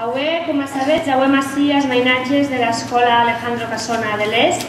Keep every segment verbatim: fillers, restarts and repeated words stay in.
Aué, coma sabetz, auem ací as mainatges de l'escòla Alejandro Casona de Les,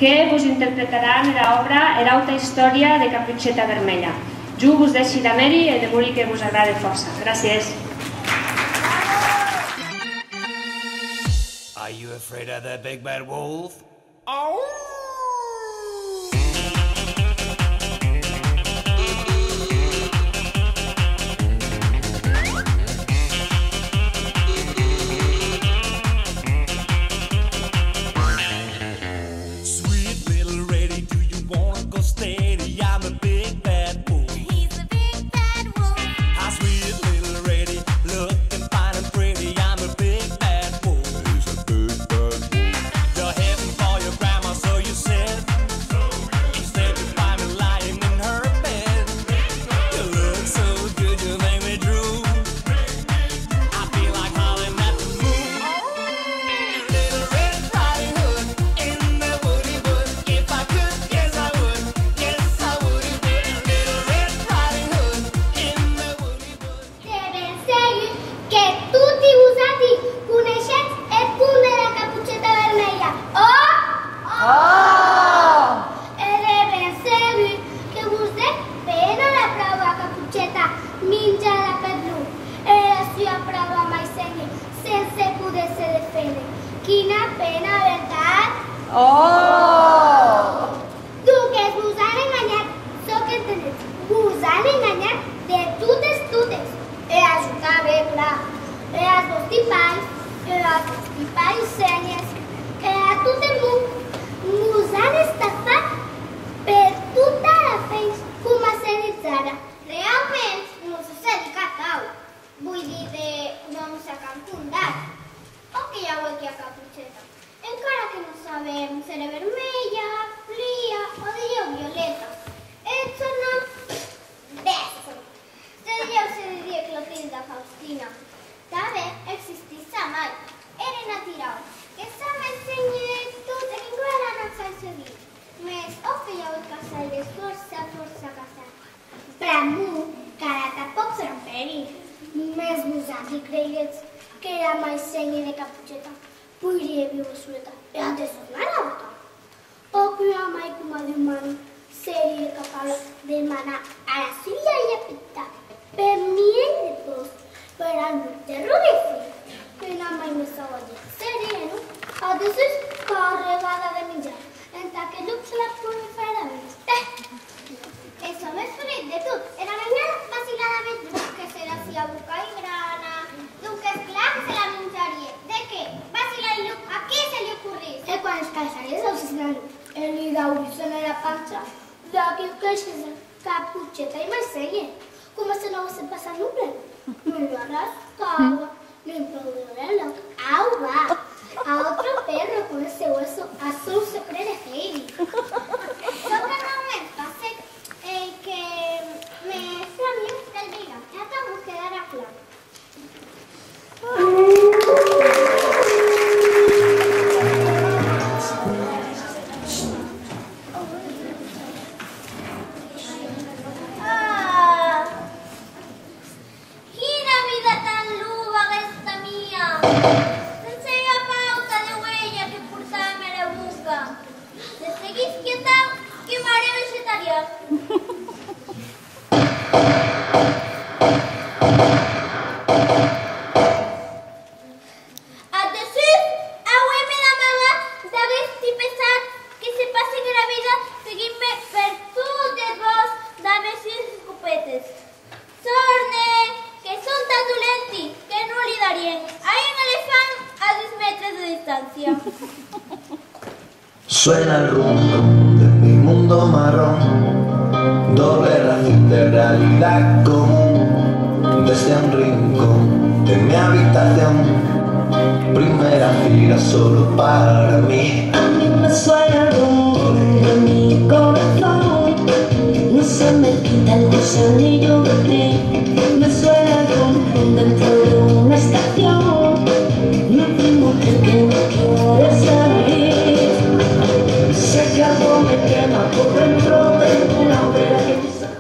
que vos interpretaràn era òbra Era auta istòria de Capucheta Vermelha. Jo vos dèishi damb eri e demori que vos agrade fòrça. Gràcies. Are you afraid of the big bad wolf? Sweet little lady, do you wanna go steady? I'm a big bad wolf. He's a big bad wolf. Hi, sweet little lady, looking fine and pretty. I'm a big bad wolf. He's a big bad wolf. You're heading for your grandma, so you said. Instead, you find me lying in her bed. You look so good, you make me drool. I feel like hollering at the moon. Little Red Riding Hood in the woody wood. If I could, yes, I would. Yes, I would. Little Red Riding Hood in the woody wood. De ben segur que toti vosati coneishetz eth conde dera Capucheta Vermelha. Ò? Ò! E de ben segur que vos dèc pena era praua Capucheta minjada peth lop, era sua praua maishenhe sense poder se deféner. Quina pena, vertat? Ò! Donques vos an enganhat, çò qu'entenetz, vos an enganhat de totes, totes. E a jo tanben, clar. E as vòsti pairs, e as vòsti paishenhes, e a tot eth mon. Mos an estafat per tota era hèit, coma se ditz ara. Realments, non sucedic atau. Voi díder, non s'ac an condat. Ò que i auec ua Capucheta. Encara que non sabem s'ère vermelha, blia o dilhèu violeta. Eth sòn nom, bèstia! Se dilhèu se didie Clotilda Faustina. Tanben existís sa mair, ère naturau, que sa maishenhe de tot enguera non s'ac seguís. Mès ò que i auec caçaires, fòrça, fòrça caçaires. Pr'amor qu'ara tanpòc s'an perdut. Mès vosati creiguetz qu'era maishenhe de Capucheta poirie víuer soleta e a dessús malauta? Ò qu'ua mair coma d'umana serie capabla de manar ara sua hilha petita per miei de vòs, per al lop terrorífic, qu'una mair mès sauvatja serie, non? A dessús carregada de minjar, entà que lop se la pogui faire damb eth. E çò mès solet de tot, era ganhada vacilada deth lop, que se la hasiá boca e grana, donques clar que se la minjarie. De qué? Vacilar eth lop, a qui se li ocorrís? E quan es caçaires ausissen eth lop e li daulissen era pança, d'aquí qu'èishes Capucheta e maishenhe, coma se non auesse passat non ren. Me la rascava, me empeudèc era lèngua. Au va, a otro perro con ese hueso, açò o se cree de Heidi. Çò que realment passèc ei que me fè amic del vegan, e atau mos quedarà clar. Ah! Quina vida tan lova aguesta mia! Sense ua pauta de huelha que portam era boca. Se seguisqui atau, quemarè vegetarian. Ath dessús, aué me d'amagar d'aguesti pessats que se passen era vida seguint-me per tot eth bòsc damb es sues escopetes. Sòrne, que son tan dolenti que non li darien a un elefant a dus mètres de distància. Suena el rum rum de mi mundo marrón, doble ración de realidad común, desde un rincón de mi habitación, primera fila solo para mí. A mí me suena el rum rum de mi corazón, no se me quita el gusanillo de ti. Me suena el rum rum dentro de una estación. No tengo que, que no quiero salir. Ese carbón me quema por dentro, tengo una hoguera que me sa-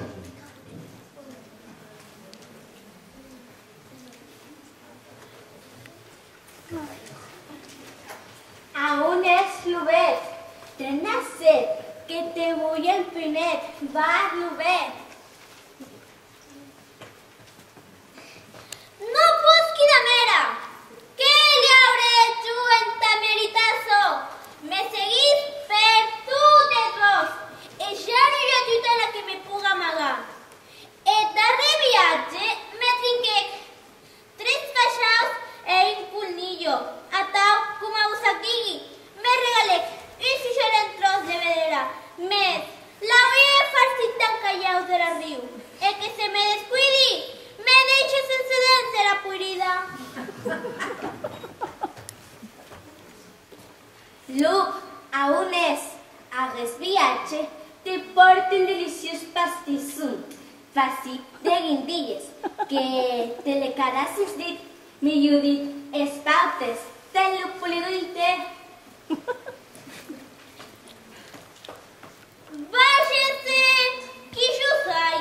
A on ès, lobet? Tè, n'a set, que te voi un punet, va, lobet. Non posqui damb era! Que li aurè jo entà meritar açò? Me seguís per tot eth bòsc, e ja non i a dut a la que me poga amagar. Eth darrèr viatge me trinquèc tres faishaus e un colnilho. Atau, coma vos ac digui, me regalèc un sugerent tròç de vedera, mès l'auie farcit damb calhaus der arriu, e que se me descuidi, me deishe sense dents era poirida. Luc, a on ès? Aguest viatge te pòrte un deliciós pastisson, farcit de guindilhes, que te lecaràs sus dit, milhor dit, es pautes, tè, lo polidor, tè. Vagèsse qui jo sai,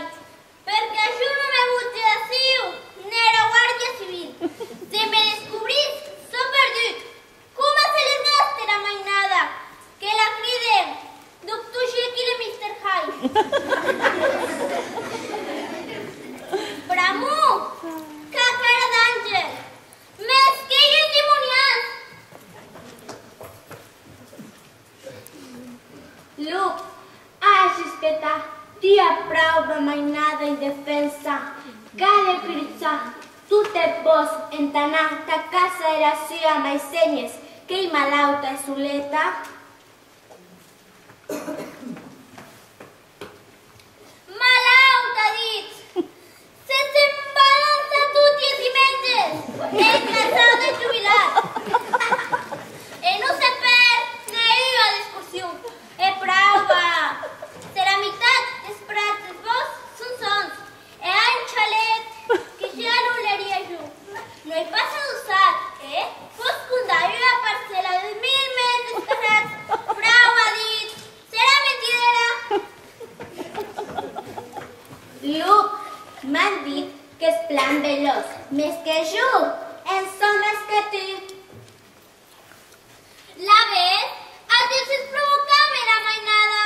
perque jo non me botge d'aciu, ne era Guàrdia Civil. Se me descobrís, sò perdut. Coma se les gasta era mainada, que la criden doctor Jekyll e mister Hyde. Pr'amor qu'a cara d'àngel, mès qu'ei un demonian. Luc, a, suspetar, tia prauba mainada indefensa, cale cruchar tot eth bòsc entà anar tà casa era sua maissenhes, qu'ei malauta e soleta. Malauta, ditz! Se se'n va dançar toti es dimènges en casau de jubilat! E non se pèrd ne ua d'excursion! E prauba! Se la mitat des prats des bòscs son sòns, e a un chalet que ja non leria jo. Non ei pas adossat, eh? Pòs compdar ua parcèla de mil mètres carrats, prauba, ditz! Serà mentidera! Luc, m'an dit qu'ès plan velòç, mès que jo en sò mès que tu. Lavetz, a tu sès provocar-me era mainada!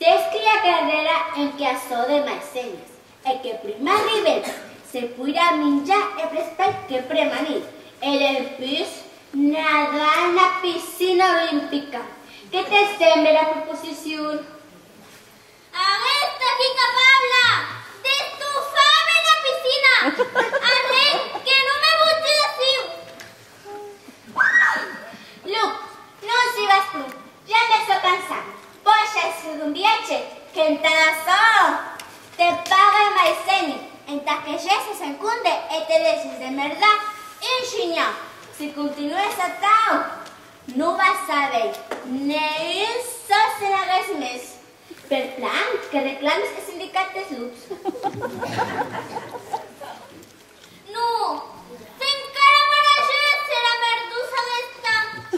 Tè, qu'ei la carrèra en que açò de maissenhes, e que prumèr arribet se poirà minjar eth prètzhèu que premanís, e dempús nadar ena piscina olimpica. Qué te semble era proposicion? Aguesta qu'ei capabla d'estofar-me ena piscina! Arren que non me botge d'aciu! Luc, non sigas pro, ja me sò cansat. Pòt hèr eth segon viatge, qu'entà açò te pague maissenhe, entà que gesses en compde e te deishes de merdar un shinhau. Se continues atau, non vas a veir ne un sòs en aguest mes. Per plan que reclames eth sindicat des lops. Non, s'encara maragèsse era merdosa aguesta,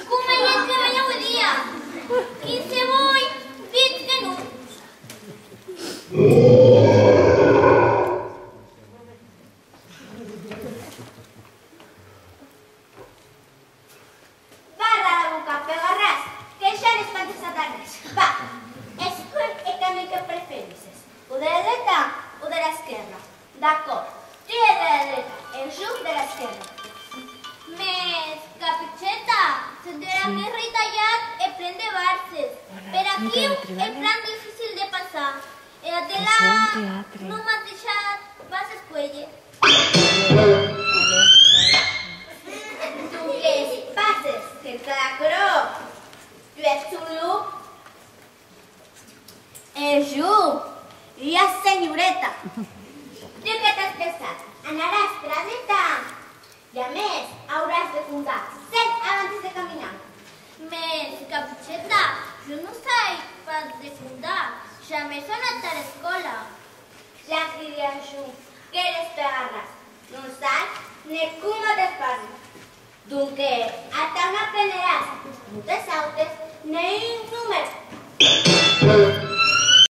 coma ei eth que veia aué dia. Qui se voi, ditz que non. Barra la boca, pegarràs, que ja n'espantes a d'arrés. Va, escuelh eth camin que preferisses, o dera dreta o dera esquèrra. D'acòrd, tria dera dreta e jo dera esquèrra. Mès, Capucheta, se dera mès retalhat e plen de barces. Per aquiu ei plan dificil de passar. E ath delà non m'as deishat pas escuélher. Donques, passes, que encara aquerò, tu ès un lop. E jo, ua senhoreta. Tu que t'as pensat, anaràs tara dreta? E a mès, auràs de compdar cent abantes de caminar. Mès, Capucheta, jo non sai pas de compdar, jamès sò anat tara escòla. Ja ac didia jo, qu'ères pegarràs, non sai ne coma te parli. Donques, atau n'apreneràs moltes autes, ne un numèro.